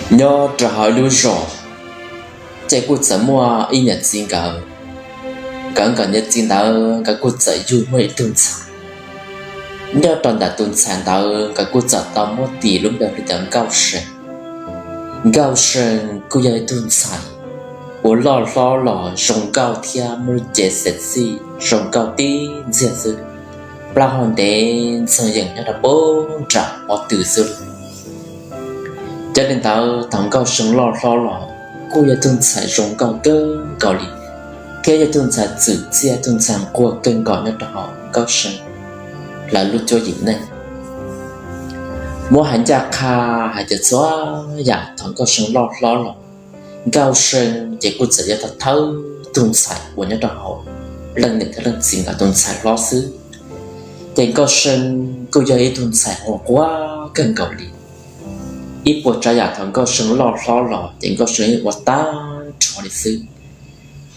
Nyob rau hauv lub zos, ces kuj txawm muaj ib niam txiv nkawd, nkawd nkawd niam txiv ntawd nkawd kuj txawm yug muaj ib tug ntxhais. Nyob rau ntawm tus ntxhais ntawd nkawd kuj txawm tau muab tis lub npe hu tias Nkauj See. Nkauj See kuj yog ib tug ntxhais uas loj hlob los zoo nkauj thiab muaj lub cev xim txij zoo nkauj tib ntxiag xwb, plaub hau ntev ntxhee yees nyob rau pem nram qhov twg xwb. Yog li ntawd thaum Nkauj See loj hlob los kuj yog ib tug ntxhais zoo nkauj kawg nkaus li, thiab yog ib tug ntxhais txwm txiaj, ib tug ntxhais nquag kawg nkaus nyob rau hauv Nkauj See lawv lub cuab yim neej. Muab hais ncaj qha hais tias txhua yam thaum Nkauj See loj hlob los, Nkauj See ces kuj txawm yog thawj tus ntxhais uas nyob rau hauv leej niam thiab leej txiv nkawd tus ntxhais hlob xwb. Ces Nkauj See kuj yog ib tug ntxhais uas nquag kawg nkaus li. Ib puas tsav yam thaum Nkauj See loj hlob los ces Nkauj See ua tag nrho li xwb.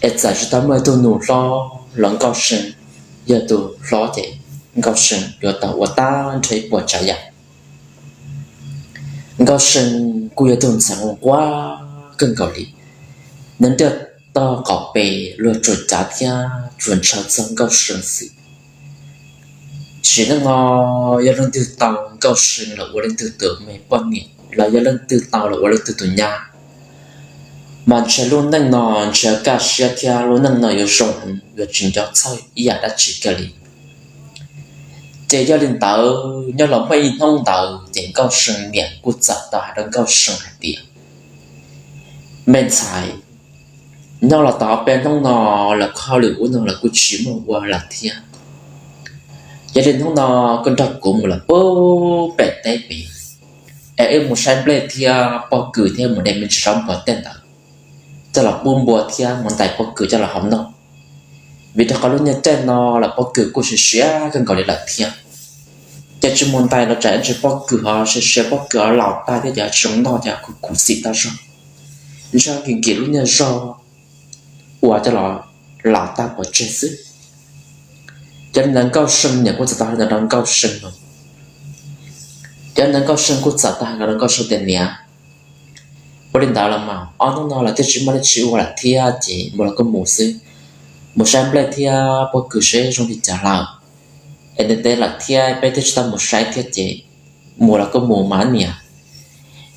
Es txawm tsis tau muaj ib tug nus hlob los Nkauj See yog tus hlob ces Nkauj See yuav tau ua tag nrho ib puas tsav yam. Nkauj See kuj yog tus ntxhais uas nquag kawg nkaus li. Nws ntiaj teb qaum pes luag tsuas cav thiab tsuas ntshaw txog Nkauj See xwb. Sim neej no yog leej twg tau Nkauj See los ua leej twg tus me poj niam los yog leej twg tau los ua leej twg tus nyab, mas ntshe lub neej no ntshe kaj siab thiab lub neej no yuav zoo heev, yuav tsis nco txhawj ib yam dab tsi kiag li. Ces yog li ntawd nyob los muaj ib hnub ntawd ces Nkauj See niam kuj txawm tau hais rau Nkauj See hais tias, me ntxhais, nyob los tau ob peb hnub no los koj hauj lwm ub no los kuj tsis muaj ua lawm thiab. Yog li hnub no koj nrog kuv mus lawm pem teb pem, es wb mus saib nplej thiab pob kws thiab mus de me ntsis zaub npua tej ntawd coj los pub npua thiab mus ntais pob kws coj los hau noj. Vim rau qhov lub niag caij no los pob kws kuj siav siav kawg nkaus li lawm thiab. Ces tsis mus ntais los tsam ntsis pob kws ho siav siav, pob kws ho laus tag thiab ces tsis zoo noj ces kuj khuv xim tag zog. Ntshe nkim nkim lub niag zog uas coj los laus tag pov tseg xwb. Ces ntawd Nkauj See niam kuj txawm tau hais ntawd rau Nkauj See no. Ces ntawd Nkauj See kuj txawm tau hais rau Nkauj See tias, niam, ua li ntawd los mas ob hnub no los twb tsis muaj dab tsi ua lawm thiab ces mus los kuj mus xwb. Mus saib nplej thiab pob kws seb zoo li cas lawm, es ntev ntev lawm thiab peb twb tsis tau mus saib thiab ces mus los kuj mus mas niam.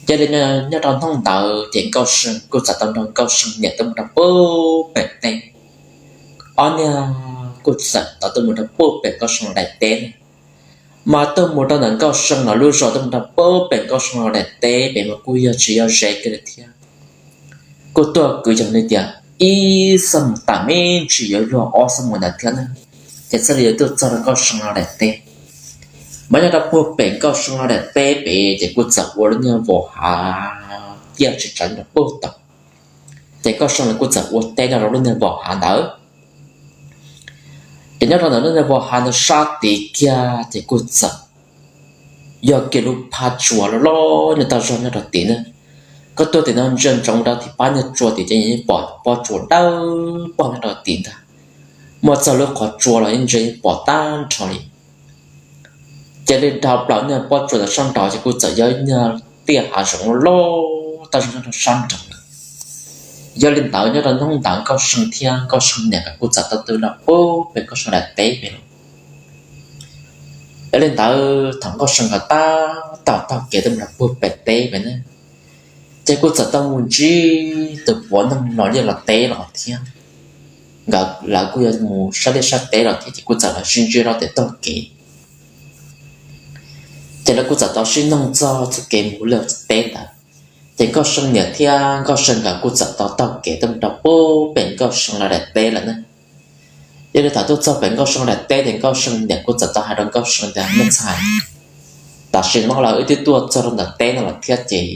Yog li nyob rau hnub ntawd ces Nkauj See kuj txawm tau nrog Nkauj See niam tuaj mus rau pem teb. Ob niag kuj txawm tau tuaj mus rau pem Nkauj See daim teb na. Mas tuaj mus rau ntawm Nkauj See los lub zos tuaj mus rau pem Nkauj See daim teb pem mas kuj yog tsis yog ze kiag li thiab. Kuj tuaj kwv yees li tias ib xuab moos tawm me ntsis yuav luag ob xuab moos ntawd thiab na, ces thiaj li yuav tuaj txog rau Nkauj See daim teb. Mas nyob rau puag pem Nkauj See daim teb pem ces kuj txawm ua lub niag vos hav ciaj tsis tsawv rau puag tod. Ces Nkauj See los kuj txawm ua teb nyob rau lub niag vos hav ntawd. Ces nyob rau ntawm lub niag vos hav ntawd sab tid kiag ces kuj txawm yog kiag lub phab tsua loj loj nyob tag zog nyob rau tid na. Koj tuaj tim no ntsia ntsoov rau tim phab niag tsua tid ces yeej pom pob tsuas dawb paug nyob rau tid ntag. Muaj txog lub qhov tsua los yeej ntsia yeej pom tag nrho li. Ces li dhau plaws niag pob tsuas ntawd sab nraud ces kuj txawm yog ib niag tiaj hav zoov loj loj tag zog nyob rau sab nraud lawm. Yog li ntawd nyob rau hnub ntawd Nkauj See thiab Nkauj See niam nkawd kuj txawm tau tuaj los puag pem Nkauj See daim teb pem lawm. Yog li ntawd thaum Nkauj See nkawd tab tom taug kev tuaj mus rau puag pem teb pem na, ces kuj txawm tau mus ntsib tus puav neeg los liaj los teb los thiab. Nkawd lawv kuj yog mus saib liaj saib teb los thiab ces kuj txawm los sib ntsib rau tej taug kev. Ces lawv kuj txawm tau sib noog txog txoj kev mus liaj teb ntawd. Ces Nkauj See niam thiab Nkauj See nkawd kuj txawm tau taug kev tuaj mus rau puag pem Nkauj See lawv daim teb lawm na. Yog li thaum tuaj txog pem Nkauj See daim teb ces Nkauj See niam kuj txawm tau hais rau Nkauj See tias, me ntxhais, tam sim no los wb twb tuaj txog rau ntawm teb no lawm thiab ces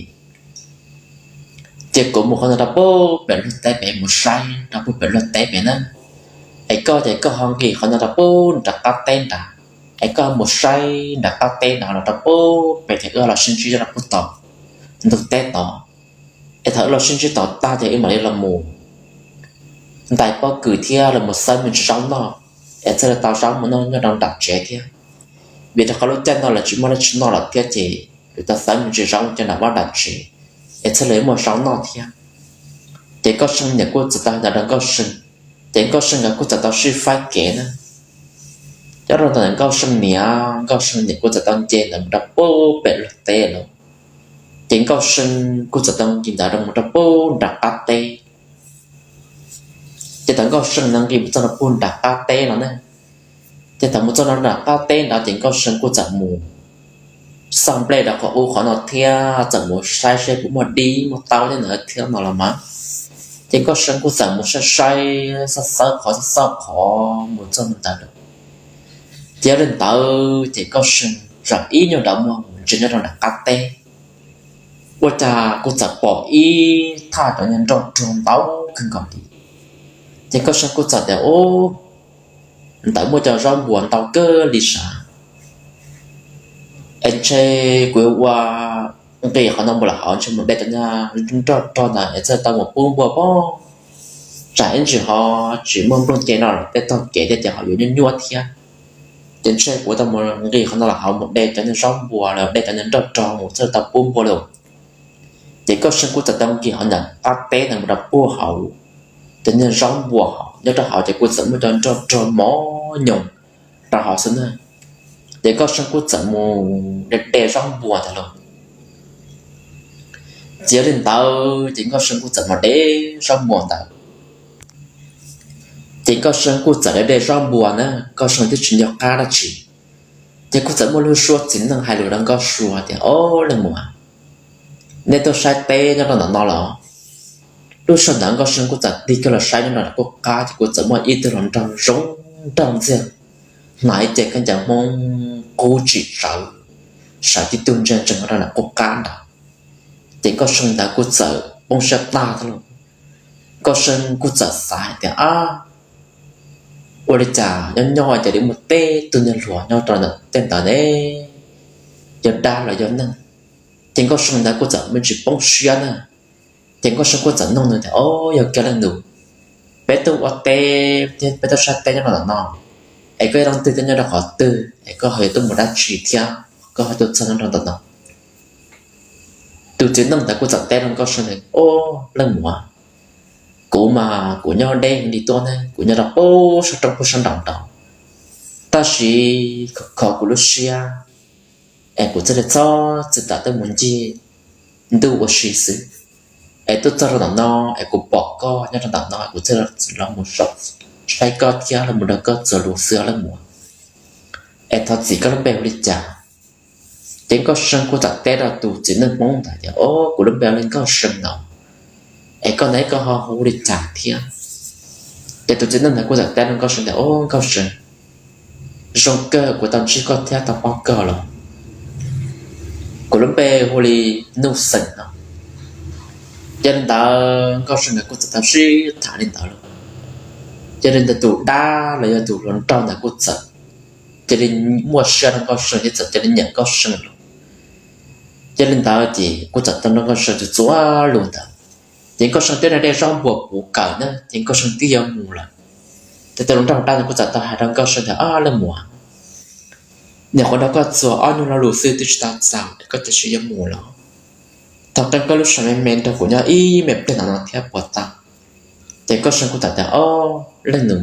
ces kuv mus qhov no rau puag pem luag teb pem, mus saib rau puag pem luag teb pem na. Es koj ces koj ho nqis qhov no rau puag nram qab teb nrad, es koj mus saib nram qab teb nrad los rau puag pem ces wb los sib ntsib rau puag tom ntug teb tod. Es thaum wb los sib ntsib tod tag ces wb mam li los mus ntais pob kws thiab los mus xawb me ntsis zaub noj, es thiaj li tau zaub mus noj nyob rau nram tsev thiab. Vim rau qhov lub caij no lawv tsis muaj dab tsi noj lawm thiab ces lawv tau xawb me ntsis zaub coj nram vaj nram tsev. es txhaj li muaj zaub noj thiab. Ces Nkauj See niam kuj txawm tau hais ntawd rau Nkauj See, ces Nkauj See nkawd kuj txawm tau sib faib kev na. Nyob rau ntawm Nkauj See niam, Nkauj See niam kuj txawm tau nce ntawd mus rau pem luag teb lawm. Ces Nkauj See kuj txawm tau nce ntawd rau mus rau pem nram qab teb. Ces thaum Nkauj See no nqis mus txog rau pem nram qab teb no ne, ces thaum mus txog rau nram qab teb ntawd ces Nkauj See kuj txawm mus xauj nplej rau qhov ub qhov no thiab txawm mus saib seb puas muaj dib muaj taub thiab ntawd thiab no los mas. Ces Nkauj See kuj txawm mus saib saib xauj xauj qhov xauj xauj qhov mus txog ntawd lawm. Ces yog li ntawd ces Nkauj See zaum ib nyuag nrov muag mus ntsia nyob rau nram qab teb, ua cas kuj txawm pom ib thaj cov niag nroj rog ntau kawg nkaus li. Ces Nkauj See kuj txawm tias, Ub, ntawd muaj cov zaub npuas ntau kawg li sav, es ntshe kuv yuav ua nqis qhov no mus lawm hauv ntshe mus de cov niag nroj rog ntawd es txawj tau mus pub npua pob, tsam ib ntsis ho tsis muaj nplooj ce no lawm tej tog kev tej ces ho yuav nyuaj nyuaj thiab. Ces ntshe kuv tau mus nqis qhov no lawm hauv mus de cov niag zaub npuas los de cov niag nroj rog mus txawj tau pub npua lawm. Ces Nkauj See kuj txawm tau nqis qhov nram qab teb ntawd mus rau puag hauv cov niag zaub npuas hauv, nyob rau hauv ces kuj txawm muaj cov nroj rog mos nyoos rau hauv xwb na. Ces Nkauj See kuj txawm mus de de zaub npuas ntawd los. Ces yog li ntawd ces Nkauj See kuj txawm mus de zaub npuas ntawd. Ces Nkauj See kuj txawm de de zaub npuas na, Nkauj See twb tsis nco qab dab tsi. Ces kuj txawm muaj lub suab txiv neej hais lus rau Nkauj See tias, Au leej muam, nej tuaj saib teb nyob rau ntawm no los? Lub sij hawm ntawd Nkauj See kuj txawm tig kiag los saib nyob rau nram qub qab ces kuj txawm muaj ib tug hluas nraug zoo nraug ntxiag, hnav ib ce khaub ncaws Hmoob qub tsim tsawv, sawv tib tug ntsia ntsees rau nram qub qab ntawd. Ces Nkauj See ntawd kuj txawm poob siab tag thiab lauj. Nkauj See kuj txawm xav hais tias, Ab, ua li cas nyob nyob cas li muaj peb tug niag hluas nyob rau ntawm tej ntawd ne? Yog dab los yog neeg? Ces Nkauj See ntawd kuj txawm me ntsis poob siab na. Ces Nkauj See kuj txawm nug nws tias, Au, yog kiag leej nus, peb tuaj ua teb thiab peb tuaj saib teb nyob rau ntawm no, es koj yog leej twg thiab nyob rau qhov twg es koj ho yuav tuaj mus dab tsi thiab koj ho tuaj txog nyob rau ntawm no? Tus txiv neej ntawd kuj txawm teb rau Nkauj See tias, Au leej muam, kuv mas kuv nyob deb li tuaj ne, kuv nyob rau pem sab roob pem sab nraud nraud, tab sis khov khov kuv lub siab es kuv thiaj li txhob txwm tam tuaj mus ncig ntuj ua si xwb, es tuaj txog rau ntawm no es kuv pom koj nyob rau ntawm no kuv thiaj los mus saib koj thiab los mus nrog koj txuas lus xwb leej muam. Es thov txim, koj lub npe hu li cas? Ces Nkauj See kuj txawm teb rau tus txiv neej Hmoob ntawd tias, Au, kuv lub npe hu li Nkauj See no, es koj ne koj ho hu li cas thiab? Ces tus txiv neej ntawd kuj txawm teb rau Nkauj See tias, Au Nkauj See, zoo kawg kuv tau ntsib koj thiab tau paub koj los. Kuv lub npe hu li Nuj Xeem no. Yog li ntawd Nkauj See nkawd kuj txawm tau sib tham li ntawd lauj. Yog li ntawd tus dab los yog tus hluas nraug ntawd kuj txawm cia li muaj siab rau Nkauj See thiab txawm cia li nyiam Nkauj See lawm. Yog li ntawd ces kuj txawm tau nrog Nkauj See txuas txuas lus ntawd. Ces Nkauj See twb de zaub npuas puv kawm na ces Nkauj See twb yuav mus lawm. Ces tus hluas nraug dab ntawd kuj txawm tau hais rau Nkauj See tias, Au leej muam, nyuam qhuav nrog koj txuas ob hnub lo lus xwb twb tsis tau txaus es koj cia li yuav mus los? Thov qee koj lub sij hawm me me nrog kuv nyob ib me pliag ntawm no thiab puas tau? Ces Nkauj See kuj txawm tias, Au leej nus,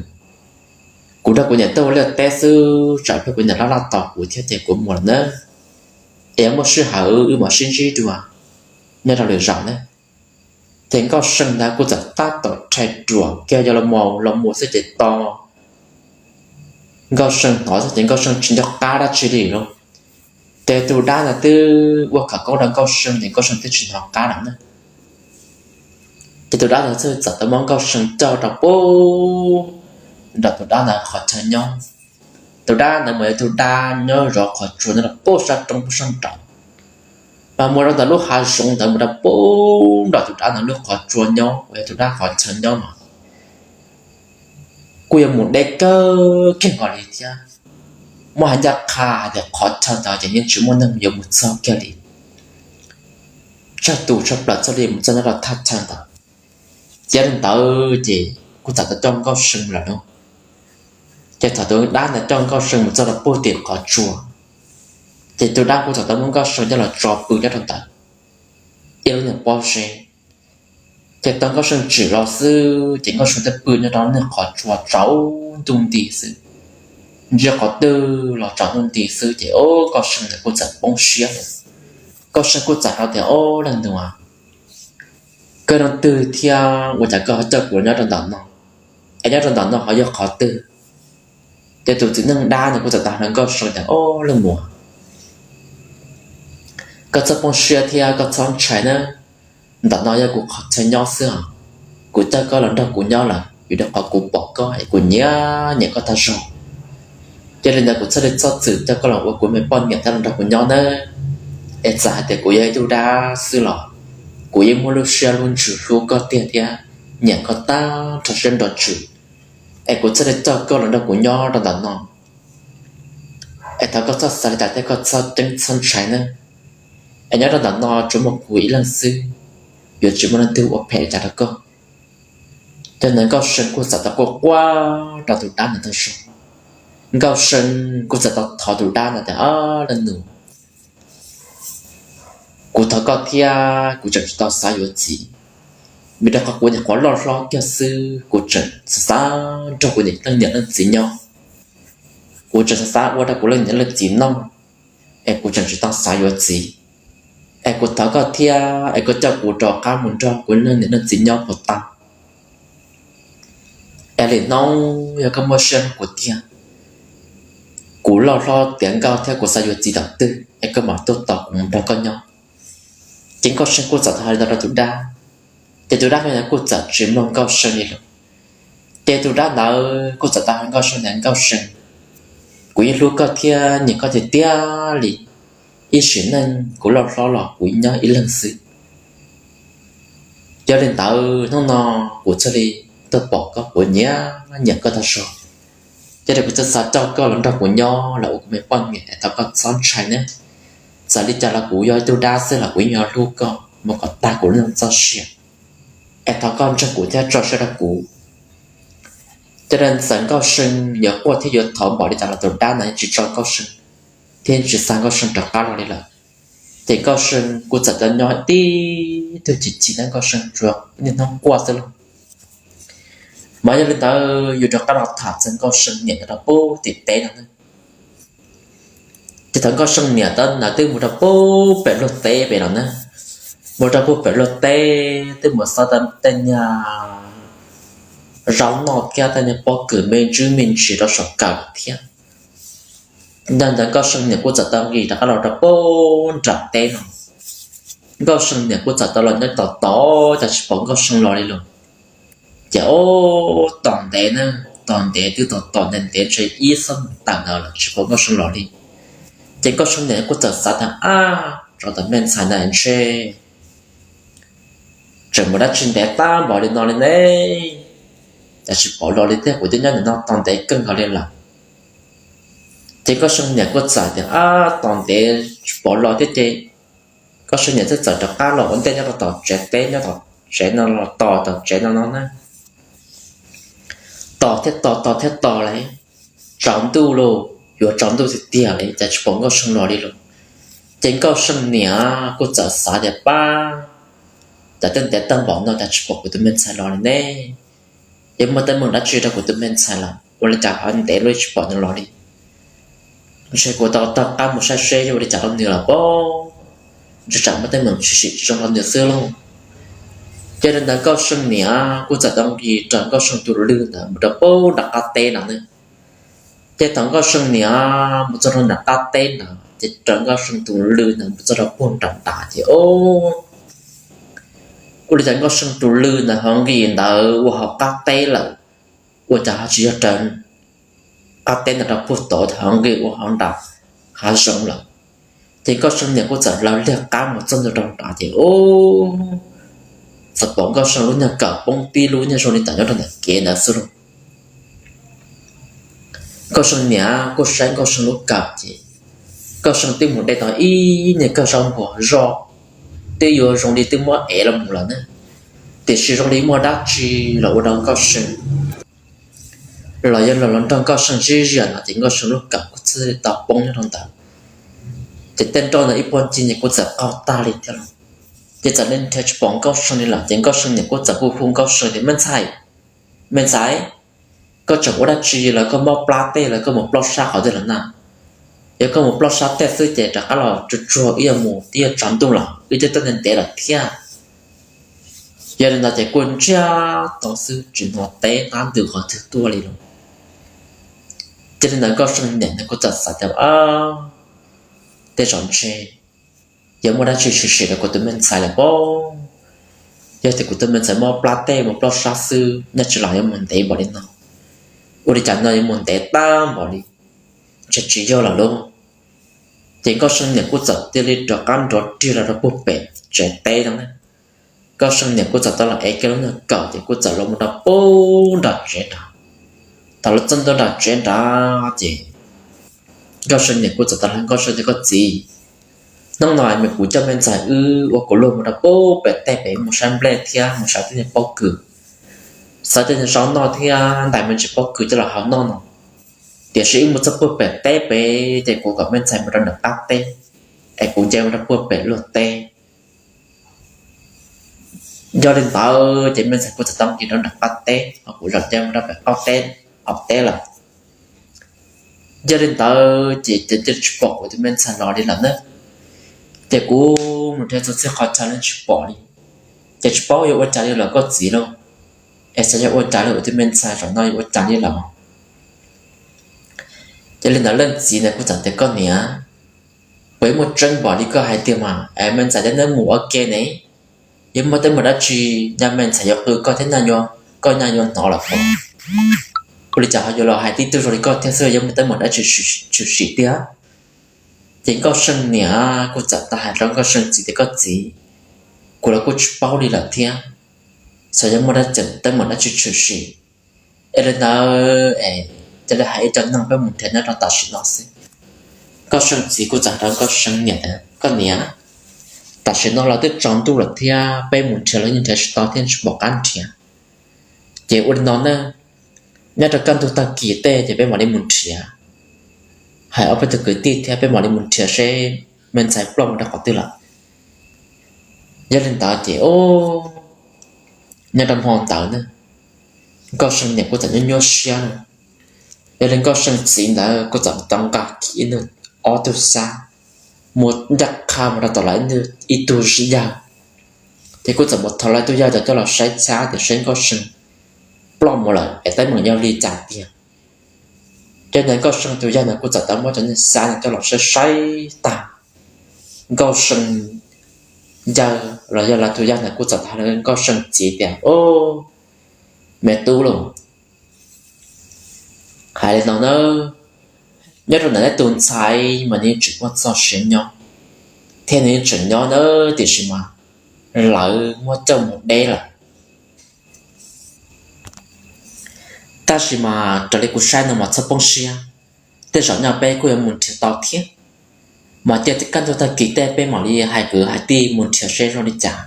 kuv nrog kuv niam tuaj ua liaj teb xwb tsam pliag kuv niam laj laj tos kuv thiab ces kuv mus lawm nawb. Es yog muaj sij hawm wb mam sib ntsib dua nyob rau lwm zaus nawb. Ces Nkauj See ntawd kuj txawm tab tom rhais ruam kiag yog los mus los mus xwb ces to Nkauj See hnov xwb ces Nkauj See tsis nco qab dab tsi li lauj. Ces tus dab ntawd twb ua khawv koob rau Nkauj See ces Nkauj See twb tsis hnov qab lawm na. Ces tus dab ntawd thiaj txawm tau muab Nkauj See coj rau pem nram tus dab ntawd qhov chaw nyob. Tus dab ntawd mas yog tus dab nyob zov qhov tsua nyob rau pem sab roob pem sab nraud, mas mus rau ntawm lub hav zoov ntawd mus rau pem nram tus dab ntawd lub qhov tsua nyob uas yog tus dab qhov chaw nyob mas kuj yuav mus deb kawg kiag nkaus li thiab. Muaj hais ncaj qha hais tias qhov chaw ntawd ces yeej tsis muaj neeg yuav mus txog kiag li, tsawg tus tshaj plaws txog li mus txog nyob rau thaj chaw ntawd. Ces li ntawd ces kuj txawm tau coj Nkauj See lawm lauj. Ces thaum tus dab ntawd coj Nkauj See mus txog rau pem tim qhov tsua, ces tus dab kuj txawm tau muab Nkauj See coj los tso pw nyob rau ntawd. ib lub niag pob zeb. Ces tau Nkauj See tsim los xwb ces Nkauj See twb pw nyob rau niag qhov tsua tsaus ntuj nti xwb, ntsia qhov twg los tsaus ntuj nti xwb ces o, Nkauj See ntawd kuj txawm poob siab lawm. Nkauj See kuj txawm hais tias, Ob leej nus, koj leej twg thiab ua cas koj ho coj kuv los nyob rau ntawm no? Es nyob rau ntawm no ho yog qhov twg? Ces tus txiv neej dab ntawd kuj txawm tau hais rau Nkauj See tias, Ob leej muam, koj txhob poob siab thiab koj txhob ntshai na. Ntawm no yog kuv qhov chaw nyob xwb os. Kuv coj koj los nrog kuv nyob lawm vim rau qhov kuv pom koj es kuv nyiam nyiam koj tag zog. Yog li ntawd kuv thiaj li txhob txwm coj koj los ua kuv me poj niam thiab los nrog kuv nyob nawb. Es txawm hais tias kuv yog ib tug dab xwb los kuv yeej muaj lub siab lub ntsws hlub koj tiag thiab nyiam koj tag nrho siab nrog ntsws. Es kuv thiaj li coj koj los nrog kuv nyob rau ntawm no. Es thov koj txhob xav li cas thiab koj txhob ceeb txhob ntshai nawb. Es nyob rau ntawm no tsuas muaj kuv ib leeg xwb, yuav tsis muaj leej twg ua phem li cas rau koj. Ces ntawd Nkauj See kuj txawm tau quaj quaj rau tus dab ntawd tag zog. Nkauj See kuj txawm tau thov tus dab ntawd tias, Ob leej nus, kuv thov koj thiab, kuv tseem tsis tau xav yuav txiv, vim rau qhov kuv nyuam qhuav loj hlob kiag xwb, kuv tseem xav xav nrog kuv leej niam leej txiv nyob, kuv tseem xav xav ua rau kuv leej niam leej txiv noj, es kuv tseem tsis tau xav yuav txiv. Es kuv thov koj thiab es koj coj kuv rov qab mus nrog kuv leej niam leej txiv nyob puas tau? Es lwm hnub yog koj muaj siab nrog kuv tiag, kuv loj hlob tiav nkauj thiab kuv xav yuav txiv tom twg es koj mam tuaj tos kuv mus nrog koj nyob. Ces Nkauj See kuj txawm tau hais li ntawd rau tus dab, ces tus dab ntawd kuj txawm tsis mloog Nkauj See li lawm. Ces tus dab ntawd kuj txawm tau hais Nkauj See tias, Nkauj See, kuv yeej hlub koj thiab nyiam koj tiag tiag li. Ib sim neej kuv loj hlob los kuv nyob ib leeg xwb. Yog li ntawd hnub no kuv thiaj li tuaj pom koj, kuv nyiam nyiam koj tag zog. Yog li kuv thiaj xav coj koj los nrog kuv nyob los ua kuv me poj niam es thov koj txhob ntshai nawb. Txawm li cas los kuv yog ib tug dab xwb los kuv yeej yuav hlub koj mus kom tag kuv lub neej txoj sia. Es thov koj ntseeg kuv thiab tso siab rau kuv. Ces txawm Nkauj See yuav quaj thiab yuav thov npaum li cas los tus dab ntawd yeej tsis tso Nkauj See thiab yeej tsis xa Nkauj See rov qab los li lawm. Ces Nkauj See kuj txawm tau nyob tib tug chim chim na, Nkauj See tsuas niaj hnub quaj xwb lauj. Mas yog li ntawd yus rov qab los tham txog Nkauj See niam ntawd rau pem tim teb no na. Ces thaum Nkauj See niam ntawd twb mus rau pem luag teb pem no na, mus rau pem luag teb twb mus xauj tau tej niag zaub noj thiab tej niag pob kws me ntsis me ntsis rau saum kawm thiab. Nyob ntawd Nkauj See niam kuj txawm tau nqis rov qab los rau pem nram teb no. Nkauj See niam kuj txawm tau los nyob tos tos cas tsis pom Nkauj See los li lauj. Ces ua tos ntev na, tos ntev twb tos tos ntev ntev ntshe ib xuab moos tawm ntawd los tsis pom Nkauj See los li. Ces Nkauj See niam kuj txawm xav tias, Ab, tsov tom me ntxhais ntawd ntshe tseem mus dab tsi ntev tab npaum li no li ne, cas tsis pom los li thiab, kuv twb nyob ntawm no tos ntev kawg nkaus li lawm. Ces Nkauj See niam kuj txawm tias, Ab, tos ntev tsis pom los thiab ces Nkauj See niam thiaj txawm rov qab los ua ntej nyob rau tom tsev teb, nyob tom tsev no los tos tom tsev no no na. Tos thiab tos, tos thiab tos li, tsaus ntuj lauj, yuav tsaus ntuj tiag tiag li cas tsis pom Nkauj See los li lauj. Ces Nkauj See niam kuj txawm xav tias, Pab, cas twb ntev tag npaum no cas tsis pom kuv tus me ntxhais los li ne? Yuav muaj teeb meem dab tsi rau kuv tus me ntxhais lawm ua li cas ho ntev lub tsis pom nws los li? Ntshe kuv tau taug qab mus saib seb yuav ua li cas rau nws lawm pob, ntshe tsam muaj teeb meem tshwm sim tsis zoo rau nws xwb lauj. Ces li ntawd Nkauj See niam kuj txawm tau nqis raws Nkauj See tus lw ntawd mus rau pem nram qab teb no na. Ces thaum Nkauj See niam mus txog rau nram qab teb ntawd ces raws Nkauj See tus lw ntawd mus txog rau puag nram nrad ces o, ua li cas Nkauj See tus lw ntawd ho nqis ntawd ua hauv qab teb lawm, ua cas ho tsis yog raws qab teb ntawd rau puag tod, ho nqis ua hauv nram hav zoov lawm. Ces Nkauj See niam kuj txawm lawv liag qab mus txog ntua rau nrad ces o, txawm pom Nkauj See lub niag kawm poob tib lub niag zoo li ntawm nyob rau ntawm kev ntawd xwb lauj. Nkauj See niam kuj saib Nkauj See lub kawm ces Nkauj See twb mus de tau ib niag kawg zaub npua zoj, twb yuav zoo li twb muab ev los mus lawm na, tiam sis zoo li muaj dab tsi los ua rau Nkauj See los yog los los nrog Nkauj See sib ziam no ces Nkauj See lub kawm kuj thiaj li tau poob nyob rau ntawd. Ces tej nroj ntawd ib puag ncig ces kuj txawm qaug tag li thiab lauj. Ces txawm li nrhiav tsis pom Nkauj See li lawm, ces Nkauj See niam kuj txawm hu hu Nkauj See tias, Me ntxhais, me ntxhais, koj tseem ua dab tsi los koj mob plab tej los koj mus ploj sab qhov twg los na? Yog koj mus ploj sab tej xwb ces rov qab los tsuag tsuag wb yuav mus twb yuav tsaus ntuj lawm, wb twb tuaj ntev lawm thiab. Yog li ntawd ces kuj ntsiag to xwb tsis hnov teb qab ntws qhov twg tuaj li lawm. Ces li ntawd Nkauj See niam kuj txawm xav tias, Tej zaum ntshe yuav muaj dab tsi tshwm sim rau kuv tus me ntxhais lawm pob. Yog tias kuv tus me ntxhais mob plab tej mus ploj sab xwb, nyob tsis los yuav mus ntev npaum li no, ua li cas no yuav mus ntev tag npaum li, ntshe tsis yog lawm lauj. Ces Nkauj See niam kuj txawm cia li rov qab nrov rig los rau puag pem tsev teb no na. Nkauj See niam kuj txawm tau los ev kiag lub nyuag kawm ces kuj txawm los mus rau puag nram tsev nrad. Thaum los txog ntua nram tsev nrad ces Nkauj See niam kuj txawm tau hais Nkauj See tias, Koj txiv, hnub no mas kuv coj me ntxhais wb ua kuv luag mus rau puag pem teb pem mus saib nplej thiab mus saib tej niag pob kws, xav tej niag zaub noj thiab ntais me ntsis pob kws coj los hau noj no. Tiam sis wb mus txog puag pem teb pem ces kuv kom me ntxhais mus rau nram qab teb, es kuv nce mus rau puag pem luag teb. Yog li ntawd ces me ntxhais kuj txawm tau nce rau nram qab teb, ho kuv zaum nce mus rau pem qaum teb, qaum teb lawm. Yog li ntawd ces ces tsis pom kuv tus me ntxhais los li lawm na. Ces kuv mus nrhiav txhua txhia qhov chaw los tsis pom li. Ces tsis paub yuav ua cas li lawm koj txiv lauj. Es xyov yuav ua cas li, kuv tus me ntxhais zaum no yuav ua cas li lawm. Ces li ntawd leej txiv ntawd kuj txawm tias, Koj niam, puas muaj tseeb npaum li koj hais tiag mas? Es me ntxhais thiab neb mus ua ke ne, yuav muaj teeb meem dab tsi, nyaj me ntxhais yuav qw koj thiab, koj nyaj yuav hnov lawm os. Ua li cas ho yuav los hais tib tug zoo li koj thiab xwb, yuav muaj teeb meem dab tsi tshwm sim tiag? Ces Nkauj See niam kuj txawm tau hais rau Nkauj See txiv tias, Koj txiv, kuv los kuj tsis paub li lawm thiab, xyov yuav muaj dab tsi, teeb meem dab tsi tshwm sim. Es li ntawd es cia li hais ib co neeg peb mus nrhiav nyob rau tam sim no xwb. Nkauj See txiv kuj txawm hais rau Nkauj See niam tias, Koj niam, tam sim no los twb tsaus ntuj lawm thiab, peb mus nrhiav los yeej nrhiav tsis tau thiab, tsis pom qab nrhiav. Ces ua li no na, nyob rau kaj ntug tag kis tej ces peb mam li mus nrhiav, hais ob peb tug kwv tij thiab peb mam li mus nrhiav seb me ntxhais ploj mus rau qhov twg lawm. Yog li ntawd ces nyob rau hmo ntawd na, Nkauj See niam kuj txawm nyuaj nyuaj siab na. Yog li Nkauj See txiv ntawd kuj txawm tau nqa kiag ib tug, ob tug xab, muab ncaj qha mus rau tom lawv ib tug yawg, ces kuj txawm mus thov lawv ib tug yawg coj los saib xyuas tias seb Nkauj See ploj mus lawm es teeb meem yog li cas tiag. Ces ntawd Nkauj See tus yawg ntawd kuj txawm tau muab cov niag xab no coj los saib saib tag, Nkauj See yawg los yog lawv tus yawg ntawd kuj txawm hais rau Nkauj See txiv tias, Au, me tub lauj, hais li no nawb, nyob rau ntawm neb tus ntxhais mas nws yeej tseem muaj txoj sia nyob, thiab nws yeej tseem nyob nawb, tiam sis mas lawv muab coj mus deb lawm. Tab sis mas raws li kuv saib no mas txhob poob siab, tej zaum no peb kuj yuav mus nrhiav tau thiab. Mas cia kaj ntug tag kis tej peb mam li hais kwv hais tij mus nrhiav seb zoo li cas.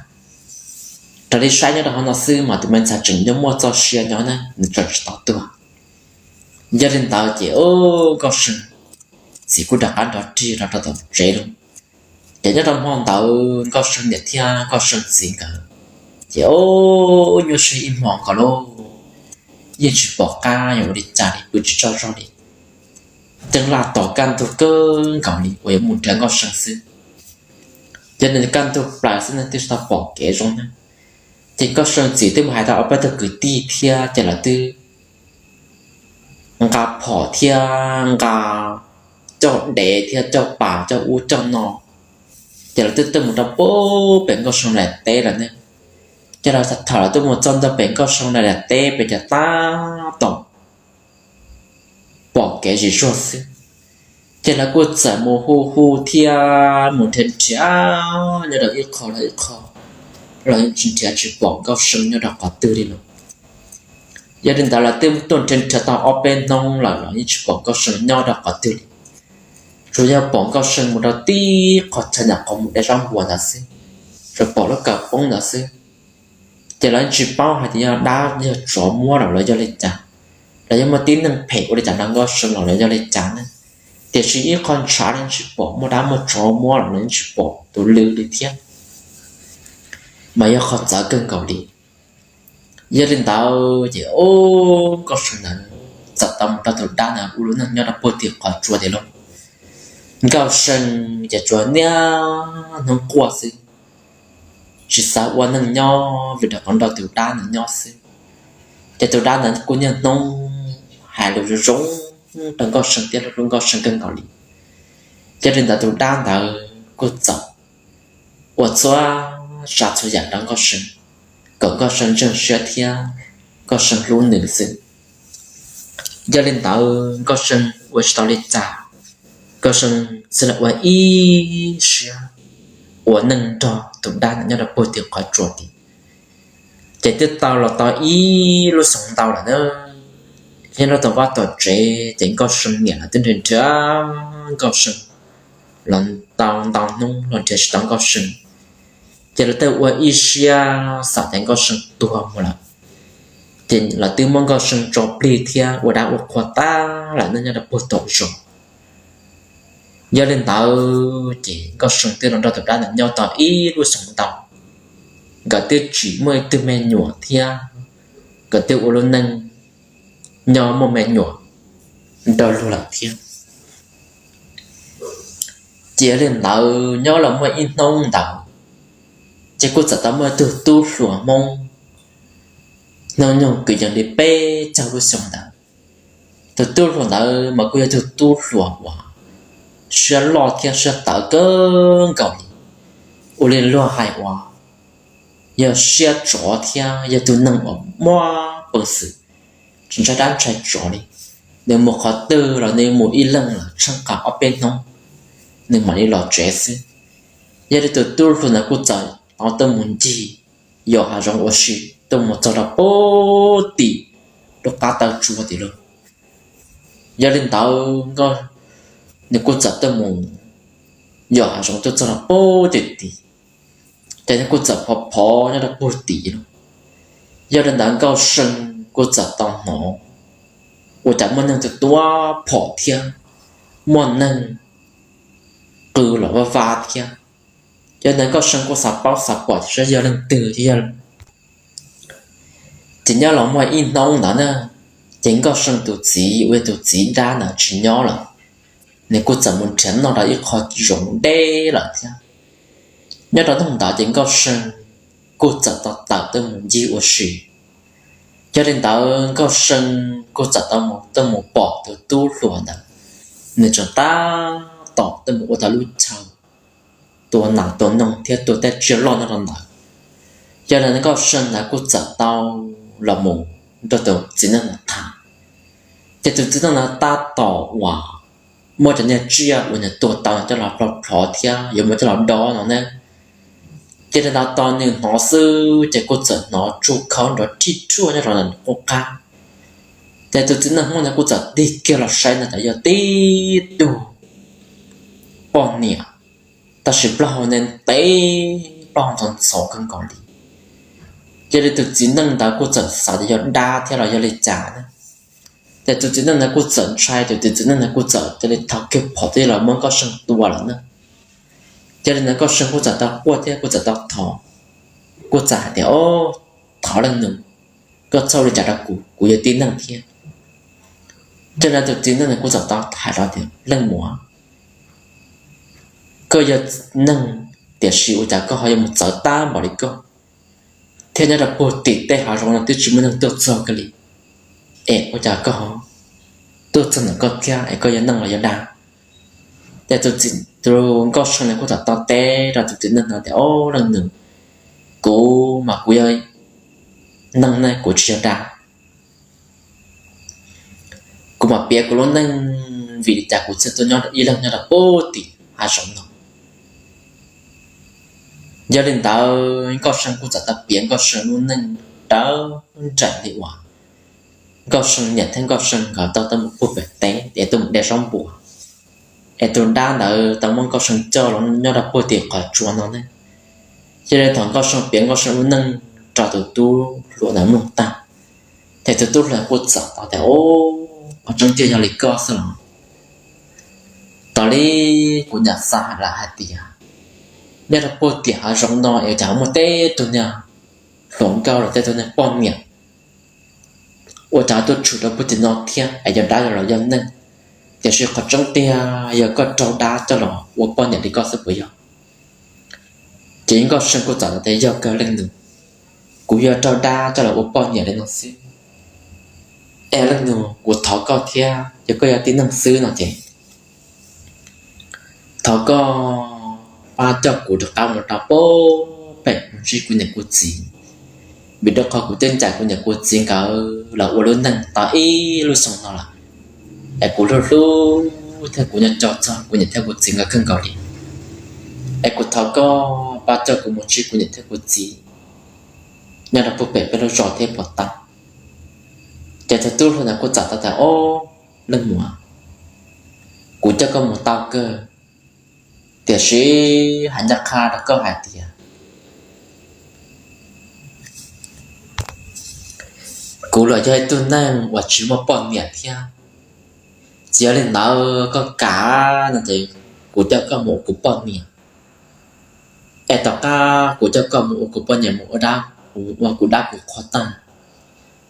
Raws li saib nyob rau hauv no xwb mas tus me ntxhais tseem nyob muaj txoj sia nyob na, nws tseem tsis tau tuag. Yog li ntawd ces Nkauj See txiv kuj rov qab nrov rig rau rau tom tsev lawm. Ces nyob rau hmo ntawd Nkauj See niam thiab Nkauj See txiv nkawd ces nyuaj siab ib hmo nkaus lauj, yeej tsis pom qab yuav ua li cas li, pw tsis tsaug zog li. Ceeb laj tos kaj ntug kawg nkaus li uas yuav mus nrhiav Nkauj See xwb. Ces nws kaj ntug plaws xwb ne twb tsis tau pom kev zoo na. Ces Nkauj See txiv twb mus hais tau ob peb tug kwv tij thiab ces lawv twb nqa phom thiab nqa coj dev thiab coj pas coj ub coj no, ces lawv twb tuaj mus rau puag pem Nkauj See lawv teb lawm ne. Ces lawv thaum lawv tuaj mus txog ntua pem Nkauj See lawv teb pem ces tab tom pom kev zim zuag xwb. Ces lawv kuj txawm mus hu hu thiab mus nrhiav nrhiav nyob rau ib qho rau ib qho los yeej tsis nrhiav tsis pom Nkauj See nyob rau qhov twg li lawm. Yog li ntawd lawv twb tuaj nrhiav nrhiav tau ob peb hnub lawm los yeej tsis pom Nkauj See nyob rau qhov twg li. Tsuas yog pom Nkauj See mus rau tib qho chaw nyuam qhuav mus de zaub npua ntawd xwb, tsuas pom lub kawm poob ntawd xwb. Ces lawv yeej tsis paub hais tias yog dab yog tsov muab lawm los yog li cas, los yog muaj tib neeg phem ua li cas rau Nkauj See los los yog li cas ne. Tiam sis ib qho ntshav los yeej tsis pom muaj dab muaj tsov muab los los yeej tsis pom tus lw li thiab. mas yog qhov txawv kawg nkaus li. Yog li ntawd ces ub, Nkauj See ntawd txawm tau mus nrog tus dab ntawd ua lub neej nyob rau puag tim qhov tsua tiag lauj. Nkauj See ces tsuas niaj hnub quaj xwb, tsis xav ua neej nyob vim rau qhov nrog tus dab ntawd nyob xwb. Ces tus dab ntawd kuj niaj hnub hais lus zoo zoo rau Nkauj See thiab hlub hlub Nkauj See kawg nkaus li. Ces li ntawd tus dab ntawd kuj txawm ua txhua tsav txhua yam rau Nkauj See, kom Nkauj See ntseeg siab thiab Nkauj See hlub nws xwb. Yog li ntawd Nkauj See ua tsis tau li cas, Nkauj See xwb los ua ib siab ua neej nrog tus dab ntawd nyob rau puag tim qhov tsua tid. Ces twb tau los tau ib lub xyoo ntau lawm na, nyob rau tom vaj tom tsev ces Nkauj See niam los twb nrhiav nrhiav Nkauj See los tau ntau hnub los nrhiav tsis tau Nkauj See. Ces lawv twb ua ib siab xav tias Nkauj See tuag mus lawm, ces lawv twb muab Nkauj See tso plig thiab ua dab ua qhua tag lawm nyob rau puag tom zos. Yog li ntawd ces Nkauj See twb los nrog tus dab ntawd nyob tau ib lub xyoo ntau, nkawd twb tsis muaj ib tug me nyuam thiab, nkawd twb ua lub neej nyob muaj me nyuam nrog luag lawm thiab. Ces yog li ntawd nyob los muaj ib hnub ntawd, ces kuj txawm tau muaj ib tug tub hluas Hmoob hnub nyoog kwv yees li peb caug lub xyoo ntawd. Tus tub hluas ntawd mas kuj yog tus tub hluas uas siab loj thiab siab tawv kawg nkaus li, ua li luag hais uas yog siab tsov thiab yog tus neeg uas muaj peev xwm, tsis ntshai dab ntshai tsov li. Nws mus qhov twg los nws mus ib leeg los tsheej qab ob peb hnub, nws mam li los tsev xwb. Yog li tus tub hluas ntawd kuj txawm tau tuaj mus ncig yos hav zoov ua si, tuaj mus txog rau puag tim lub qab taw tsua tim lauj. Yog li ntawd nws kuj txawm tuaj mus yos hav zoov tuaj txog rau puag tim tid, ces nws kuj txawm phov phov nyob rau puag tim lauj. Yog li ntawd Nkauj See kuj txawm tau hnov ua cas muaj neeg tua tua phom thiab muaj neeg qw los vaj vab thiab. Yog li ntawd Nkauj See kuj xav paub xav pom saib yog leej twg thiab yog Ces nyob los muaj ib hnub ntawd na, ces Nkauj See tus txiv uas yog tus txiv dab ntawd tsis nyob lawm, nws kuj txawm mus nrhiav noj rau ib qho zoov deb lawm thiab. Nyob rau hnub ntawd ces Nkauj See kuj txawm tau tawm tuaj mus ncig ua si. Yog li ntawd Nkauj See kuj txawm tau mus, tuaj mus pom tus tub hluas ntawd, nws tseem tab tom tuaj mus ua tau lub chaw tua nas tua noog thiab tua tej tsiaj loj nyob rau ntawd. Yog li ntawd Nkauj See ntawd kuj txawm tau los mus nrog tus txiv neej ntawd tham. Ces tus txiv neej ntawd tab tom uas muab cov niag tsiaj uas nws tua tau coj los plhov plhov thiab yuav muab coj los dob no na. Ces li ntawd tos nws hnov xwb ces kuj txawm hnov tsuj khawb nrov rhij ruaj nyob rau ntawm nws qub qab. Ces tus txiv neej Hmoob ntawd kuj txawm tig kiag los saib no ces yog tib tug poj niam, tab sis plaub hau ntev ntev, plaub hau ntxhov ntxhov kawg nkaus li. Ces li tus txiv neej ntawd kuj txawm xav tias yog dab thiab los yog li cas na. Ces tus txiv neej ntawd kuj txawm ntshai, ces tus txiv neej ntawd kuj txawm cia li thau kiag phom twb los muab Nkauj See tua lawm na. Ces li ntawd Nkauj See kuj txawm tau quaj thiab kuj txawm tau thov, kuj txawm hais tias, Au, thov leej nus, koj txhob ua li cas rau kuv, kuv yog tib neeg thiab. Ces li ntawd tus txiv neej ntawd kuj txawm tau hais rau tias, Leej muam, koj yog neeg, tiam sis ua cas koj ho yuav mus txawv tag npaum li koj, thiab nyob rau puag tim tej hav zoov no twb tsis muaj neeg tuaj txog koj li, es ua cas koj ho tuaj txog ntawm koj thiab es koj yog neeg los yog dab? Ces tus Nkauj See ntawd kuj txawm tau teb rau tus txiv neej ntawd tias, Au leej nus, kuv mas kuv yog neeg ne, kuv tsis yog dab. Kuv mam piav kuv lub neej, vim li cas kuv thiaj tuaj nyob ib leeg nyob rau puag tim hav zoov no. Yog li ntawd Nkauj See kuj txawm tau piav Nkauj See lub neej raws nraim li uas Nkauj See niam thiab Nkauj See nkawd tau tuaj mus puag pem teb es tuaj mus de zaub npua, es tus dab ntawd tau muab Nkauj See coj los nyob rau puag tim qhov tsua no ne. Yog li thaum Nkauj See piav Nkauj See lub neej rau tus tub hluas ntawd mloog tag, ces tus tub hluas kuj txawm tau tias, Au, qhov tseeb tiag yog li koj xwb los? Tos li kuv nyam xav lawm hais tias Nyob rau puag tim hav zoov no es cas muaj tej tug niag hluas nkauj los tej tug niag poj niam ua cas tuaj tshwm rau puag tim no thiab es yog dab los yog neeg, tiam sis qhov tseeb tiag yog koj raug dab coj los ua poj niam li koj xwb puas yog? Ces Nkauj See kuj txawm tias yog kawg leej nus, kuv yog raug dab coj los ua poj niam li no xwb. Es leej nus, kuv thov koj thiab, yog koj yog tib neeg xwb no ces thov koj pab coj kuv rov qab mus rau puag pem mus ntsib kuv niam kuv txiv, vim rau qhov kuv twb ncaim kuv niam kuv txiv nkawd los ua lub neej tau ib lub xyoo no lawm. Es kuv hlub hlub thiab kuv nyob coj txog kuv niam thiab kuv txiv nkawd kawg nkaus li. Es kuv thov koj pab coj kuv mus ntsib kuv niam thiab kuv txiv nyob rau puag pem peb lub zos thiab puas tau? Ces tus tub hluas ntawd kuj txawm tau tias, Ob, leej muam, kuv coj koj mus tau kawg, tiam sis hais ncaj qha rau koj hais tias kuv los yog ib tug neeg uas tsis muaj poj niam thiab. Tsis yog li ntawd, koj kam no ces kuv coj koj mus ua kuv poj niam. Es tom qab kuv coj koj mus ua kuv poj niam, mus ua dab, mus ua kuv dab kuv qhua tag,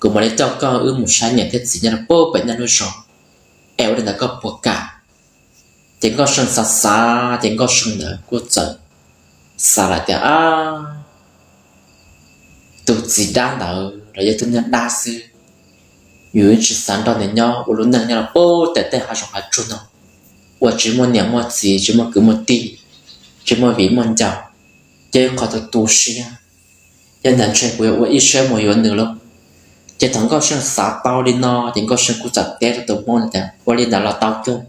kuv mam li coj koj wb mus saib niam thiab txiv nyob rau puag pem nej lub zos. Es ua li ntawd koj puas kam? Ces Nkauj See xav xav ces Nkauj See ntawd kuj txawm xav lawm tias, Ab, tus txiv dab ntawd los yog tus niag dab xwb, yus tsis xav nrog nws nyob ua lub neej nyob rau puag pem tej hav zoov hav tsuag no, uas tsis muaj niam muaj txiv, tsis muaj kwv muaj tij, tsis muaj viv muaj ncaus, ces qhov tu tu siab. Yog ntawd ntshe kuv yuav ua ib siab mus yuav nws lauj. Ces thaum Nkauj See xav tau li no ces Nkauj See kuj txawm teb rau tus Hmoob tias, Ua li ntawd los tau kawg,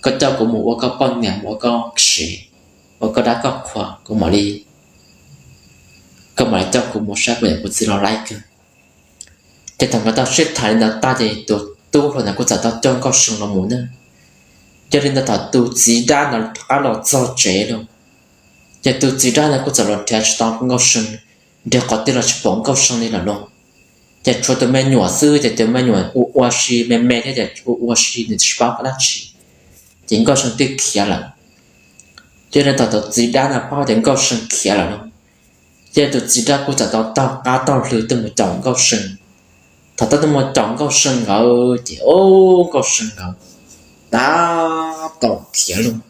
koj coj kuv mus ua koj poj niam, mus ua koj sev, ua koj dab koj qhua, kuv mam li, koj mam li coj kuv mus saib kuv niam kuv txiv los laib kawg. Ces thaum nkawd tau sib tham li ntawd tag ces tus tub hluas ntawd kuj txawm tau coj Nkauj See los mus na. Yog li ntawd thaum tus txiv dab ntawd rov qab los txog tsev lauj, ces tus txiv dab ntawd kuj txawm los nrhiav tsis tau Nkauj See, nrhiav qhov twg los tsis pom Nkauj See li lawm lauj. Ces tshuav tus me nyuam xwb ces tus me nyuam ua ua si me me thiab ces ua ua si nws tsis paub dab tsi, ces Nkauj See twb khiav lawm. Yog li ntawd thaum tus txiv dab ntawd paub tias Nkauj See khiav lawm lauj, ces tus txiv dab kuj txawm tau taug qab taug hli tuaj mus caum Nkauj See. Thaum tuaj mus caum Nkauj See nkawd ces, o, Nkauj See nkawd tab tom khiav lauj.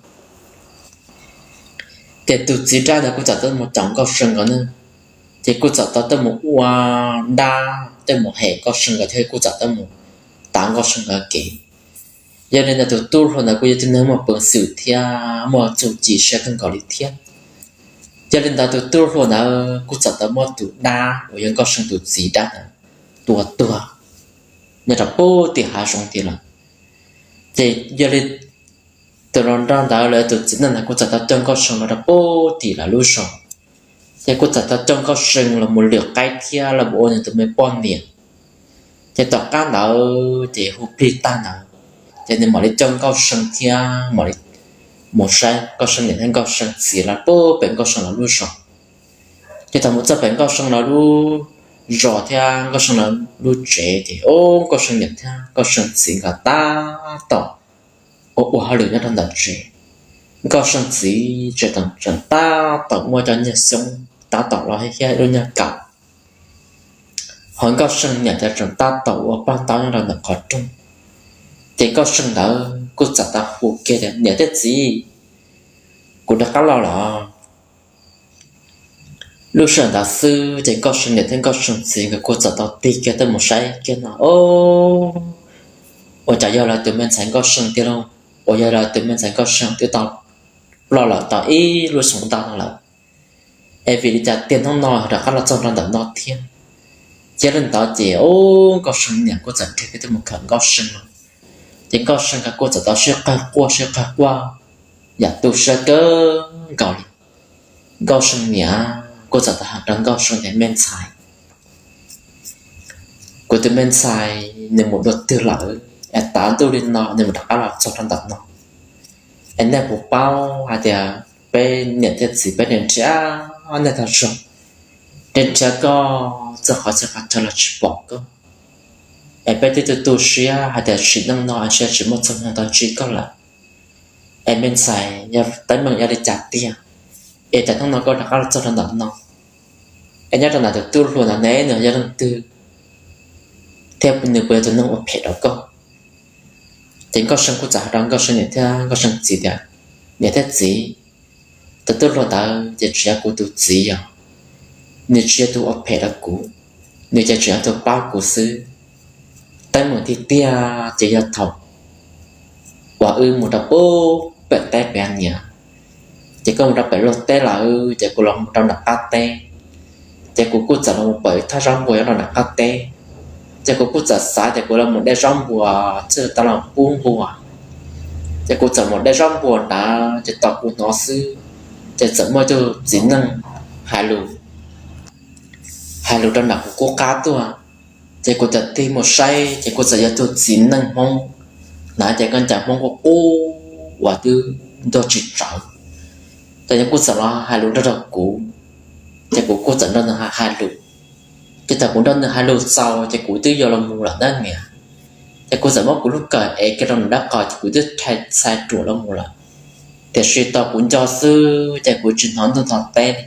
Ces tus txiv dab ntawd kuj txawm tuaj mus caum Nkauj See nkawd na, ces kuj txawm tau tuaj mus ua dab, tuaj mus hem Nkauj See nkawd thiab kuj txawm tuaj mus tav Nkauj See nkawd kev. Yog li ntawd tus tub hluas ntawd kuj yog tib neeg muaj peev xwm thiab muaj txuj ci siab kawg nkaus li thiab. Yog li ntawd tus tub hluas ntawd kuj txawm tau muab tus dab uas yog Nkauj See tus txiv dab ntawd tua tuag nyob rau puag tim hav zoov tid lawm. Ces yog li tus hluas nraug ntawd los tus txiv neej ntawd kuj txawm tau coj Nkauj See los rau puag tim lawv lub zos, ces kuj txawm tau coj Nkauj See los mus lwm qaib thiab los mus ua nws tus me poj niam. Ces tom qab ntawd ces hu plig tag ntawd, ces nws mam li coj Nkauj See thiab mam li mus saib Nkauj See niam thiab Nkauj See txiv lawv puag pem Nkauj See lawv lub zos. Ces thaum mus txog pem Nkauj See lawv lub zos thiab Nkauj See lawv lub tsev ces, o, Nkauj See niam thiab Nkauj See txiv nkawd tab tom ua ua hauj lwm nyob rau ntawm tsev. Nkauj See txiv tseem tab tom muaj cov nyuag xyoob tab tom los hiab ib lub nyuag kaum, ho Nkauj See niam ces tseem tab tom ua paj ntaub nyob rau ntawm qhov rooj. Ces Nkauj See ntawd kuj txawm tau hu kiag tias, Niam thiab txiv, kuv rov qab los lawm. Lub sij hawm ntawd xwb ces Nkauj See niam thiab Nkauj See txiv nkawd kuj txawm tau tig kiag tuaj mus saib kiag no, o, ua cas yog lawv tus me ntxhais Nkauj See tiag lauj? Uas yog lawv tus me ntxhais Nkauj See twb tau ploj lawm tau ib lub xyoo ntau no lawm, es vim li cas tiag hnub no rov qab los txog rau ntawm no thiab? Ces li ntawd ces, o, Nkauj See niam kuj txawm nrhiav kiag tuaj mus khawm Nkauj See no. Ces Nkauj See nkawd kuj txawm tau sib qawg quaj sib qawg quaj yam tu siab kawg nkaus li. Nkauj See niam kuj txawm tau hais rau Nkauj See tias, Me ntxhais, kuv tus me ntxhais nws mus dua twg lawm es tav ntuj li no nws mus rov qab los txog rau ntawm no? Es nej puas paub hais tias peb niam thiab txiv peb nrhiav nej tag zog, nrhiav koj txog qhov txhia qhov chaw los tsis pom koj, es peb twb tu tu siab hais tias sim neej no es tsis muaj txog hnub tau ntsib koj lawm. Es me ntxhais, yog teeb meem yog li cas tiag? Es cas hnub no koj rov qab los txog rau ntawm no? Es nyob rau ntawm tus tub hluas ntawd ne, nws yog leej twg thiab nws puas yog tus neeg ua phem rau koj? Ces Nkauj See kuj txawm hais rau Nkauj See niam thiab Nkauj See txiv tias, niam thiab txiv, tus tub hluas ntawd ces tsis yog kuv tus txiv os, nws tsis yog tus ua phem rau kuv, nws ces tseem yog tus pab kuv xwb. Teeb meem tiag tiag ces yog thaum uas wb mus rau pem teb pem niam, ces koj mus rau pem luag teb lawm ces kuv los mus rau nram qab teb, ces kuv kuj txawm los mus pom ib thaj zaub npua nyob rau nram qab teb, ces kuv kuj txawm xav tias kuv los mus de zaub npua thiaj li tau los pub npua. Ces kuv txawm mus de zaub npua ntawd ces tos kuv hnov xwb, ces txawm muaj ib tug txiv neej hais lus, hais lus rau nram kuv qub qab tuaj. Ces kuv txawm tig mus saib ces kuj txawm yog tus txiv neej Hmoob ntawd, ces koj ncaws Hmoob qub qub uas twb ntuag tsis tsawv. Ces nws kuj txawm los hais lus nrog rau kuv, ces kuv kuj txawm nrog nws hais lus. Ces thaum kuv nrog nws hais lus txaus ces kuv twb yuav los mus lawm ntag niam. Ces kuv txawm muab kuv lub kawm ev kiag rau nws dab qhos ces kuv twb txhais ruam los mus lawm. Tiam sis thaum kuv nco xwb ces kuv tsis hnov ntuj hnov teb li.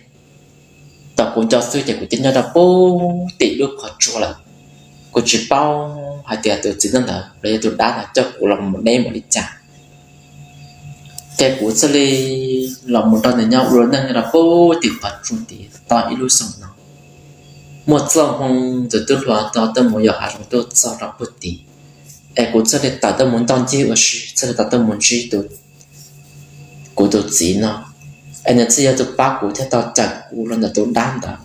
Thaum kuv nco xwb ces kuv twb nyob rau pem tim lub qhov tsua lawm. Kuv tsis paub hais tias tus txiv neej ntawd los yog tus dab ntawd coj kuv los mus deb npaum li cas. Ces kuv thiaj li los mus nrog nws nyob ua neej nyob rau pem tim qhov tsua tid tau ib lub xyoos no. Muaj txoj hmoo tus tub hluas tau tuaj mus yos hav zoov tuaj txog rau pem tid, es kuv thiaj li tawm tuaj mus ntoj ncig ua si thiaj li tau tuaj mus ntsib kuv tus txiv no, es nws thiaj yog tus pab kuv thiab tau cawm kuv los ntawm tus dab ntawd.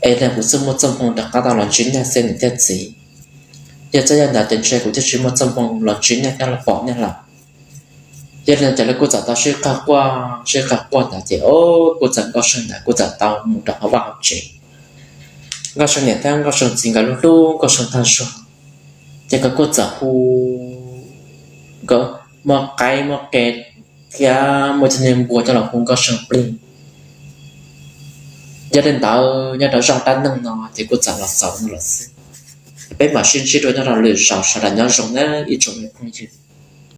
Es nws kuv thiaj muaj txoj hmoo rov qab tau los ntsib nej xwb niam thiab txiv. Yog txawm yog ntawd ces ntshe kuv thiaj tsis muaj txoj hmoo los ntsib nej thiab los pom nej lawm. Yog li ntawd ces lawv kuj txawm tau sib qawg quaj, sib qawg quaj ntawd ces o, kuj txawm Nkauj See ntawd kuj txawm tau mus rau hauv vaj hauv tsev. Nkauj See niam thiab Nkauj See txiv nkawd lub hlub Nkauj See tag zog, ces nkawd kuj txawm hu nkawd muab qaib muab qe thiab muaj cov niag npua coj los hu Nkauj See plig. Yog li ntawd nyob rau zaj dab neeg no ces kuj txawm los xaus no lawm xwb. Peb mam sib ntsib dua nyob rau lwm zaus, sawv daws nyob zoo na ib tsoom me phooj ywg.